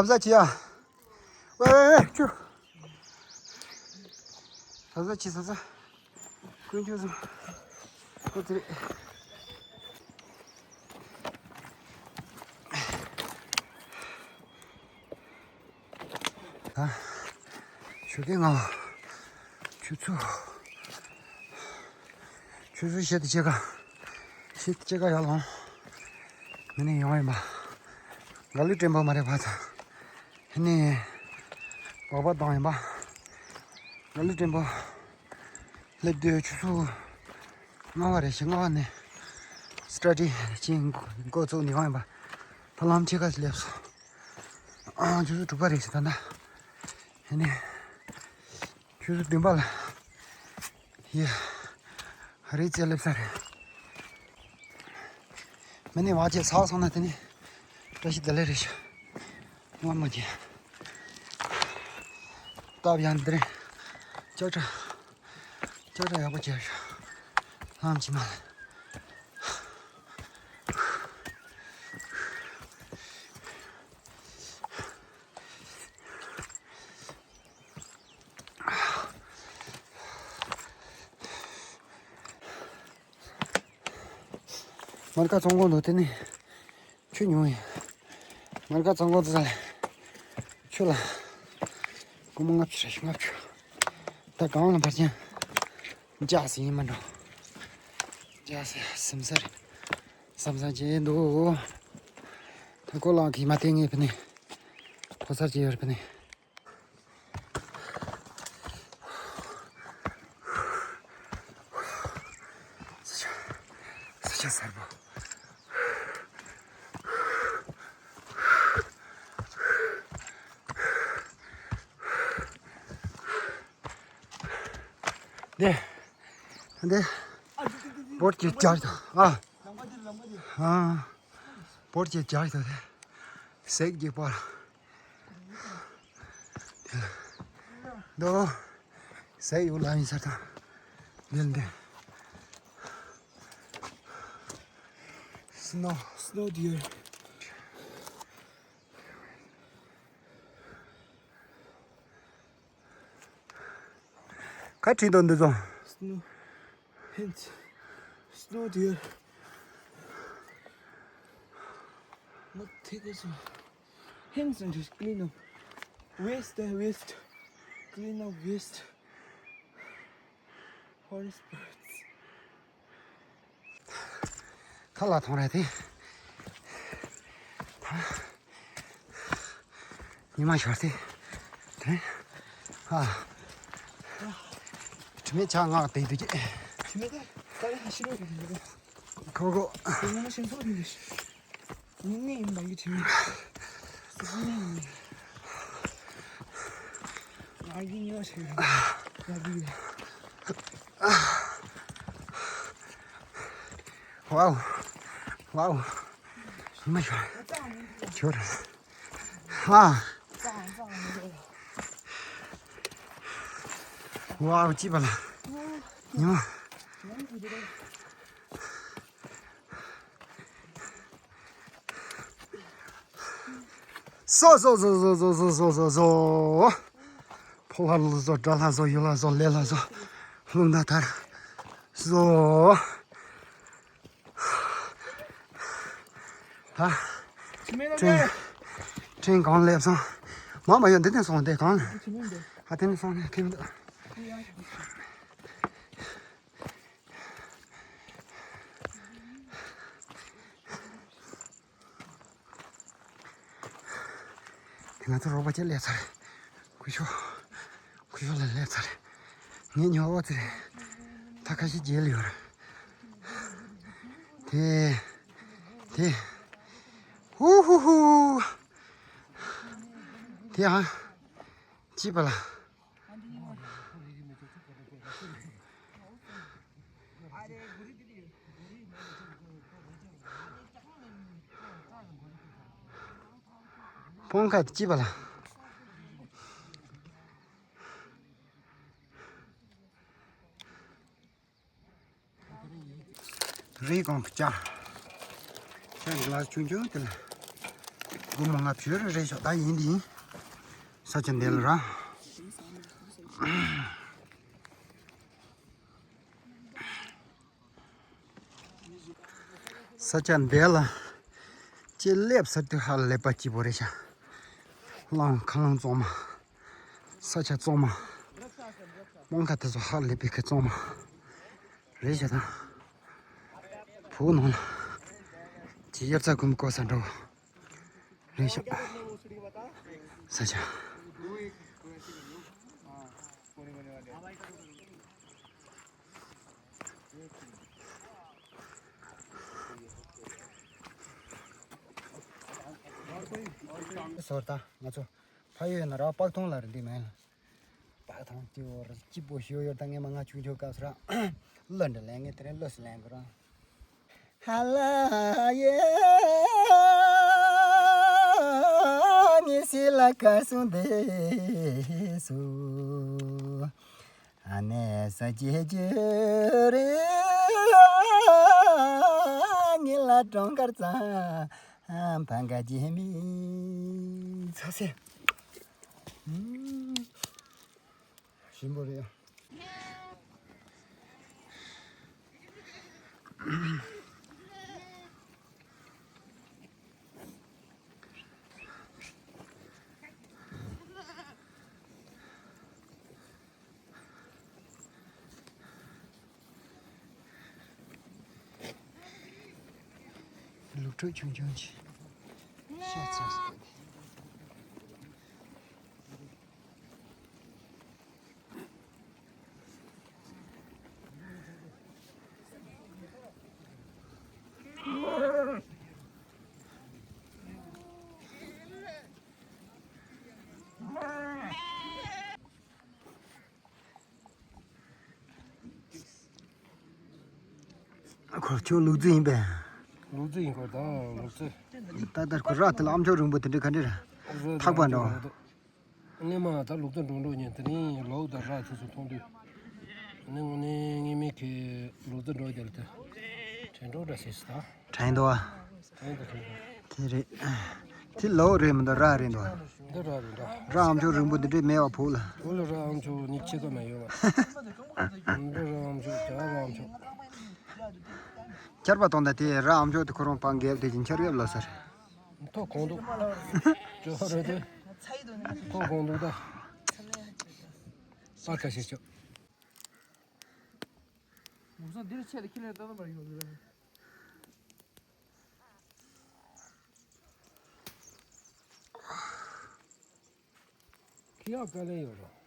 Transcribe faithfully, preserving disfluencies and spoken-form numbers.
ཟབ་ཟབ་བྱེད་ཡ། ཝེ་ཝེ་ཝེ་ཁྱོད། ཟབ་ཟབ་བྱེད་ཟབ་ཟབ། དཀོན་མཆོག་གསུམ། ཨོ་ཙི་རེད། ད། ཞོགས་ཀས་ང་ཆུ་ཚོད། ཆུ་ཚོད་བཞི་དང་ཕྱེད་ཀ། བཞི་དང་ཕྱེད་ཀ་ཡར་ལངས། མི་ནི་ཡོང་ཡིན་པ། ག་ལུ་དྲན་པ་མ་རེད་བ་ད། ཧི་ནི། སྦག་སྦག་བཏང་ཡིན་པ། ག་ལུ་དྲན་པ། སླེབས་དུས་ཆུ་ཚོད་ལྔ་པ་རེད། ཞེ་ལྔ་པ་ནས་སི་ཊ་ཌི་ཅིག་འགོ་ཚུགས་ནས་ཡོང་ཡིན་པ། ད་ལམ་ཕྱེད་ཀ་སླེབས་སོང་། ཨང་ཆུ་ཚོད་དྲུག་པ་རེད་ཟེར་ད་ན། ཧེ་ནས། ཆུ་ཚོད་བདུན་པ་ལ། ཡ། རི་རྩེ་སླེབས་ས་རེད། མི་ནི་བ་ཅེ་ཚགས་སོང་ན་དེ་ནི། བཀྲ་ཤིས་བདེ་ལེགས་རེད་ཤག་སྔོན་མ་ཅན། སྟབས་ཡང་འདིར། ལྕགས་དྲ། ལྕགས་དྲ་ཡག་པོ་བྱས་ཤག་ལྷམ་གྱིས་མ། མར་ཀ་ཚོང་ཁང་དུ་དེ་ནི་ཆུ་ཉུང་ཡིན། མར་ཀ་ཚོང་ཁང་དུ་ས་ལ་ཆུ་ལ་སྒོར་མོ་ལྔ་བཅུ་རེ་ལྔ་བཅུ། ད་གང་ལ་འབར་ཀྱང་འཇགས་སུ་ཡིན་མ་འགྲོ། འཇགས་སུ་ཟིན་ས་རེད། བསམ་བསམ་བྱས་འདུག་ད་ཀོ་ལགས་ཀྱིས་མ་བསྟན་ངས་ཕ་ནི་ཕོ་གསར་གྱི་ཡོད་རེད་ཕ་ནི། ས་ཆ་ས་ཆ་གསར་པོ། འདི། འདི། བོད་ཀྱི་རྒྱལ་དང་ཨ། ཨ། བོད་ཀྱི་རྒྱལ་དང་དེ། ཟེགས་ཀྱི་པར། འདི། ཟེགས་ཡུལ་ལ་ཡིན་ས་དང་། འདི་འདི། Snow, snow deer. ཁ་ཁྲིད་དོ་འདི་ཚོ། Snow. Hens. Snow deer. Not take us. Hens and just clean up. Waste, uh, waste. Clean up waste. Forest birds. ཁ་ལག་ཐོང་ར་དེ། ཉི་མ་ཤར་དེ། དེ། ཨ། དྲི་མེད་ཆ་ངག་དེ་དུ་ཀྱེ། དྲི་མེད་དེ་ད་རེས་ཤི་རོ་གི་ཁོ་ཁོ། དེ་ངོ་མ་ཤིང་སོགས་ཡིན་དེ། ངེས་ངེས་ཡིན་པ་ཡིན་དྲི་མེད། སུ་ངེས་ཡིན། ང་ཡིན་ཉོ་ཆེ་ཡ་དེ། Wow. Wow. མ་ཤོར། ཤོར། ཧ། Wow. ཅི་བ་ལ། ཉོ། སོ་སོ་སོ། ཕོ་ལྷ་ལ་སོ། དགྲ་ལྷ་སོ། ཡུལ་ལྷ་སོ། ལས་ལྷ་སོ། རླུང་རྟ་དར་སོ། ད་ཁྲིན་ཁྲིན་གང་སླེབས་སོང་། མ་མ་ཡོད། འདི་ནས་སོང་། འདི་གང་ལ། ཨ་དེ་ནས་སོང་ནས་ཁེམ་འདུག་དེ་ང་ཚོ་རོགས་པ་ཅིག་སླེབས་ཚར། སྐུ་ཞབས། སྐུ་ཞབས་ལ་སླེབས་ཚར། ངས་ཉོ་བ་ཚེ་རེད། ད་ཁ་ཤས་རྗེས་ལ་ཡོད་རེད། དེ། དེ། ཧུ་ཧུ་ཧུ། དེ་ཨ། ཅི་པ་ལ། ཕོང་ཁ་ཅི་པ་ལ། རི་གོང་གི་ལྕགས། ལྕགས་ཀྱི་ལ་ཆུང་ཆུང་དེ་ལ། སྒོར་མོ་ལྔ་བཅུ་རེ་རེད་ཤག་ད་ཡིན་དེ་ཡིན། ས་ཆ་འདི་ལ་ར། ས་ཆ་འདི་ལ་ཅི་སླེབས་ས་དུས་ཧ་ལས་པ་སྐྱིད་པོ་རེད་ཤག་རླངས་མཁའ་རླངས་གཙང་མ། ས་ཆ་གཙང་མ། སྤང་ཁ་དེ་ཚོ་ཧ་ལས་པའི་གི་གཙང་མ་རེད་ཤག་ད་བུ་ནང་ལ་ཅི་དབྱར་རྩྭ་དགུན་འབུ་བརྐོ་ས་འགྲོ། རེད་ཤག་ས་ཆ། ཟོར་ད་ང་ཚོ་ཕ་ཡུལ་ན་ར་སྤག་ཐོང་ལ་རེད་འདི་མེད་ལ། སྤག་ཐོང་སྐྱིད་པོ་རེད། སྐྱིད་པོ་ཞུ་ཡོད་ད། ངས་མ་ང་ཆུང་ཆུང་སྐབས་སུ་ར་གླུ་འདྲ་ལེན་ངས་དེ་རིང་གླུ་སུ་ལེན་དགོས་ར། ཧ་ལ་ཡེ་ཉི་སི་ལ་ཁ་སུང་དེ་སུ་ཨ་ནེ་ས་ཅེ་ཅེ་རེ་ཉི་ལ་གྲོང་དཀར་ཙང་ཕང་ག་ཅེ་མི་ཚ་སེ། ཞིམ་པོ་རེད། ལུག་ཁྲོད་ཆུང་ཆུང་ཅིག་ཤ་ཚ་སོང་། ཁོ་ཁྱོད་ལུག་རྫི་ཡིན་པས། ལུག་རྫི་ཡིན་ཁོ་དང་ལུག་རྫི། ད་ལྟ་ཁོ་ར་དེ་ལ་ཨམ་ཅོག་རིང་པོ་དེ་འདྲ་ག་འདྲ་རེད། ཐག་པ་འདྲ། སྔོན་མ་ད་ལུག་རྫི་འགྲོ་འགྲོ་ཉིན་དེ་རིང་ལོག་ད་ར་ཚོ་ཚོ་མཐོང་དུས། ནི་དངོས་གནས་ངེས་མེད་ཀྱི་ལུག་རྫི་འགྲོ་རྒྱུ་ལ་དེ་དྲན་འགྲོ་འདྲ་ཟེར་སི་ད། དྲན་འདུག་ཨ། དྲན་འདུག་དྲན་འདུག་དེ་རེད། དེ་ལོག་རེད་མི་འདུག་ར་རེད་འདུག་ཨ། འདི་ར་རེད་འདྲ། ར་ཨམ་ཅོག་རིང་པོ་འདི་འདྲས་མེད་པ་བུ་ལ། བུ་ལ་ར་ཨམ་ཅོག་ནི་ཆེ་ཀ་མ་ཡོད་པ། འདི་ར་ཨམ་ཅོག་རྒྱ་ར་ཨམ་ཅོག་ཆར་པ་གཏོང་ད་དེ་ར་ཨམ་ཅོག་དེ་ཁོ་རང་པང་རྒྱབ་དེ་ཅིན་ཆར་རྒྱབ་ལོ་སར། ཐོག་གོང་དུ། ཅོ་རེད་དེ། ཐོག་གོང་དུ་ད། ས་ཁ་ཤས་ཅོ། མུ་སང་འདིར་ཆེད་དུ་ཁྱི་ལས་ཏོ་ཏོ་མར་ཡོང་གི་རེད། ཁྱི་ཡག་དཀའ་ལས་ཡོད་རོ།